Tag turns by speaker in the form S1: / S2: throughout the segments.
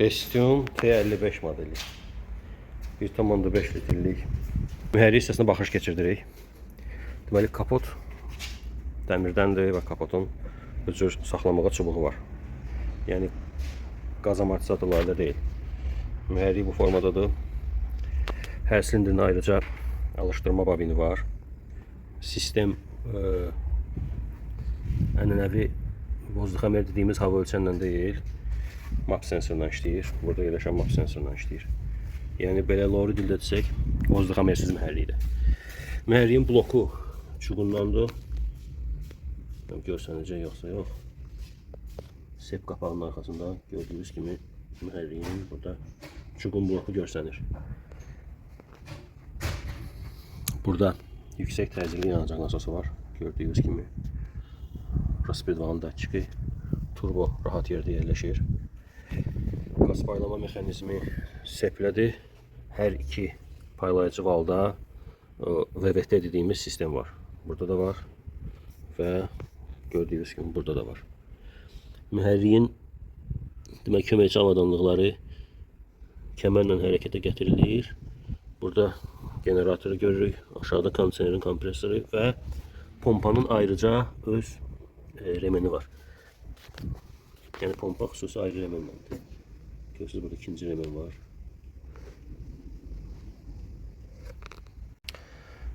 S1: Bestune T55 modeli. 1,5 litrlik. Mühərrik hissəsinə baxış keçirdirik. Deməli kapot dəmirdəndir və kapotun bu cür saxlamağa çubuğu var. Yəni qaz amortizatorları deyil. Mühərrik bu formadadır. Hər silindrin ayrıca alışdırma babini var. Sistem ənənəvi vozduxomer dediyimiz hava ölçənlə deyil, map sensorla işləyir. Burada yerləşən map sensorla işləyir. Yəni belə lori dildə desək, vozduxomersiz mühərrikdir. Mühərrikin bloku çubuğundandır. Görsənəcək yoxsa yox. Sep qapağının arxasında gördüyünüz kimi mühərrikin burada çubuğun bloku görsənir. Burada yüksək təzyiqli yanacaq nasosu var. Gördüyünüz kimi. Raspedvanın datçiki. Turbo rahat yerdə yerləşir. Qaz paylama mexanizmi seplədir. Hər iki paylayıcı valda VVT dediyimiz sistem var. Burada da var və gördüyünüz kimi burada da var. Mühərrikin demək köməkçi avadanlıqları kəmərlə hərəkətə gətirilir. Burada generatoru görürük. Aşağıda kondisionerin kompressoru və pompanın ayrıca öz remeni var. Yəni pompa xüsusi ayrı remenləndir. Görürsünüz burada ikinci remen var.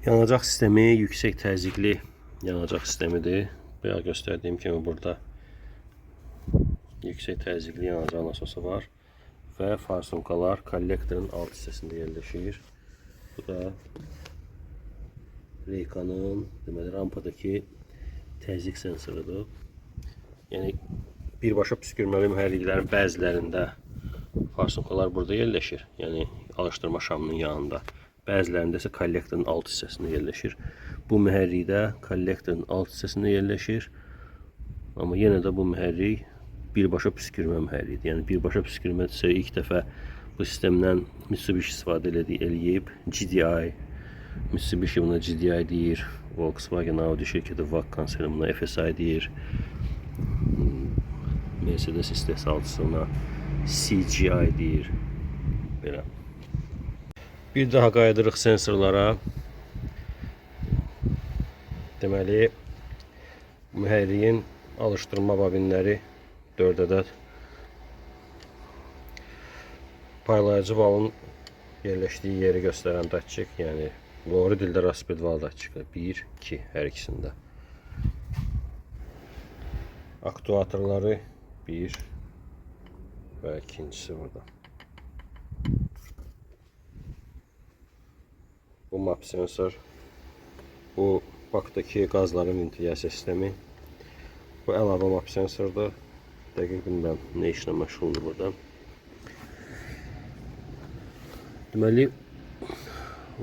S1: Yanacaq sistemi yüksək təzyiqli yanacaq sistemidir. Bayaq göstərdiyim kimi burada yüksək təzyiqli yanacaq nasosu var və farsunkalar kollektorun alt hissəsində yerləşir. Bu da reykanın, deməli rampadakı təzyiq sensorudur. Yəni birbaşa püskürməli mühərriklərin bəzilərində farsunkalar burada yerləşir. Yəni alışdırma şamının yanında. Bəzilərində isə kollektorun alt hissəsində yerləşir. Bu mühərrikdə kollektorun alt hissəsində yerləşir. Amma yenə də bu mühərrik birbaşa püskürmə mühərrikidir. Yəni birbaşa püskürmə isə ilk dəfə bu sistemdən Mitsubishi istifadə eləyib. GDI, Mitsubishi buna GDI deyir. Volkswagen, Audi şirkəti VAG konserni buna FSI deyir. Mercedes istehsalçısı buna CGI deyir. Belə. Bir daha qayıdırıq sensorlara. Deməli, mühərrikin alışdırma babinləri 4 ədəd. Paylayıcı valın yerləşdiyi yeri göstərən datçik, yəni lori dildə raspedval datçiki 1, 2 hər ikisində. Aktuatorları 1 və ikincisi burada. Bu map sensor. Bu bakdakı qazların ventilyasiya sistemi. Bu əlavə map sensordur. Dəqiq bilmirəm nə işlə məşğuldur burada. Deməli,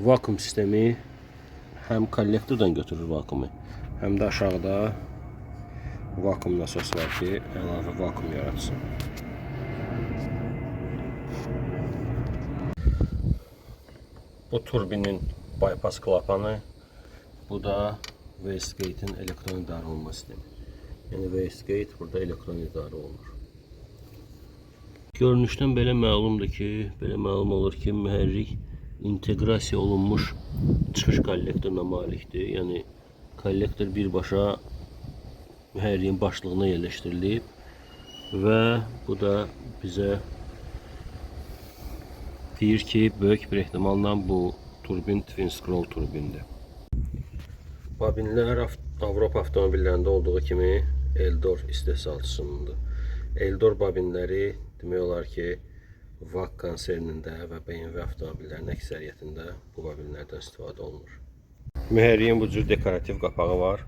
S1: vakuum sistemi həm kollektordan götürür vakuumu, həm də aşağıda vakuum nasos var ki, əlavə vakuum yaratsın. Bu turbinin bypass klapanı, bu da wastegate-in elektron idarə olunma sistemi. Yəni wastegate burada elektron idarə olunur. Görünüşdən belə məlumdur ki, belə məlum olur ki, mühərrik inteqrasiya olunmuş çıxış kollektoruna malikdir. Yəni kollektor birbaşa mühərrikin başlığına yerləşdirilib və bu da bizə deyir ki, böyük bir ehtimalla bu turbin twin scroll turbindir. Babinlər Avropa avtomobillərində olduğu kimi Eldor istehsalçısınındır. Eldor babinləri demək olar ki, VAG konsernində və BMW avtomobillərinin əksəriyyətində bu babinlərdən istifadə olunur. Mühərrikin bu cür dekorativ qapağı var.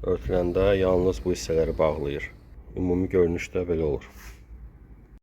S1: Örtüləndə yalnız bu hissələri bağlayır. Ümumi görünüş də belə olur.